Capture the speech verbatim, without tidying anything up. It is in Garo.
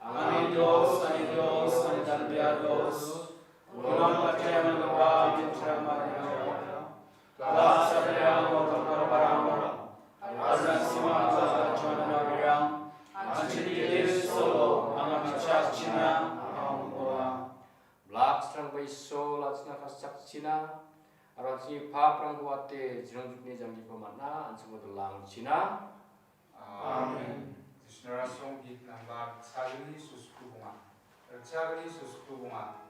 Angani dos, angani dos, angani dal·bea dos. Uno mate angani wa, angani terang Maria. Kelas saya yang mau barang-barang. Azan sima azan cuman Maria. Anjing diri solo, angani cak cina, angani bola. Blak strang bai so, lachna kaschak china. Aro anchini paprangko ate, jinongjukni janggipa man·a, an·chingko dolangchina. Amen. Jisnara song git namba sagni susku bunga. Sagni susku bunga.